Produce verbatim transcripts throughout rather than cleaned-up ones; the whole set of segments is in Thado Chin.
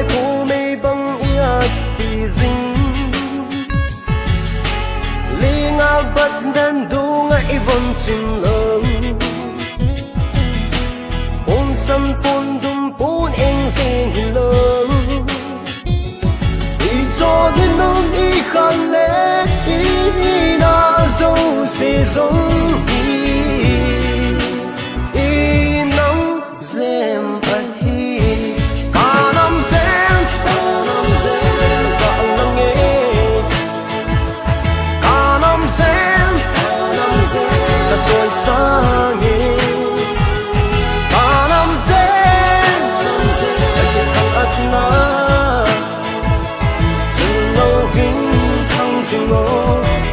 Pu mei bang i at pi zing. Linga bat dan dunga i von chin lo. Pun san pun dum pun eng zing hi lo. I cho ni nung i khan le i na zo se zong hi. I nang zem ahi. Ka nam zem, ka nam zem, ka lang e. Ka nam zem, ka nam zem, ka choi sang e. Ka nam zem, ka nam zem, ka kithang at na. Chun lo hing thang zing o,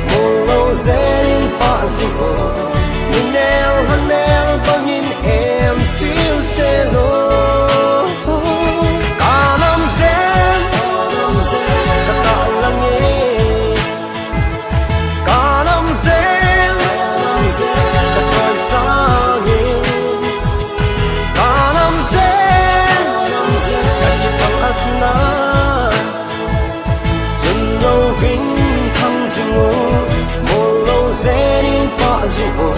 mo lo zen pa zing o. Ni nel ha nel bangin em sil se lo. Ka nam zen, ka ta lang e. Ka nam zen, ka choi sang e. Ka nam zen, ka kithang at na. Chun lo hing thang zing o, mo lo zen in pa zing o.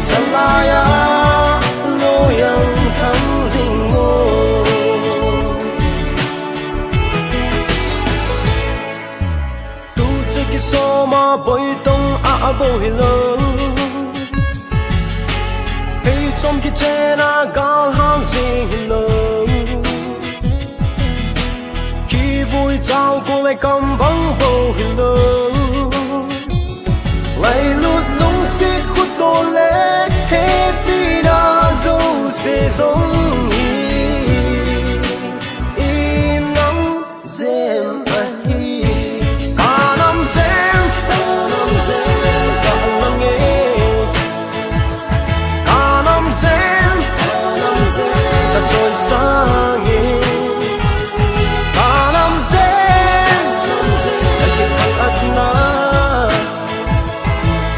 Salai a lo yang thang zing o. Tu chu kisoma boi tong a a bo hi lo. Hei chom kichen a gal hang zing hi lo. Kivui chau ko le kam bang bo hi lo. Lai lut lung sit khut to le happy na zo se zong hi. I nam zem ahi. Ka nam zem, ka nam zem, ka lang e. Ka nam zem, ka nam zem, ka choi sang e. Ka nam zem, ka nam zem, ka kithang at na.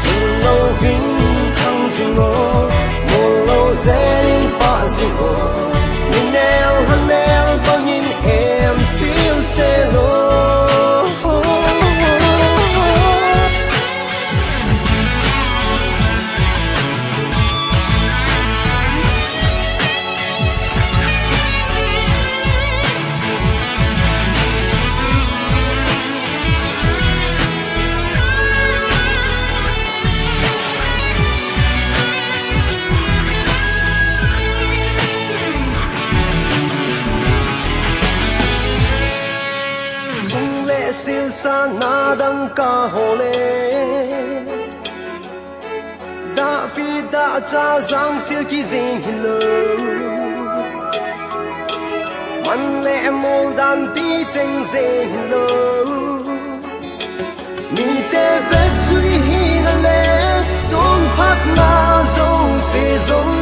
Chun lo hing thang zing o, mo lo zen in pa zing o. Ni nel ha nel bangin em sil se lo. Sung le sil sa na dang ka ho le. Dah pi dah cha zang sil kizing hi lo. Man le mol dan pi cheng zing hi lo. Mite vet zui hi na le, chom phat na zo se zong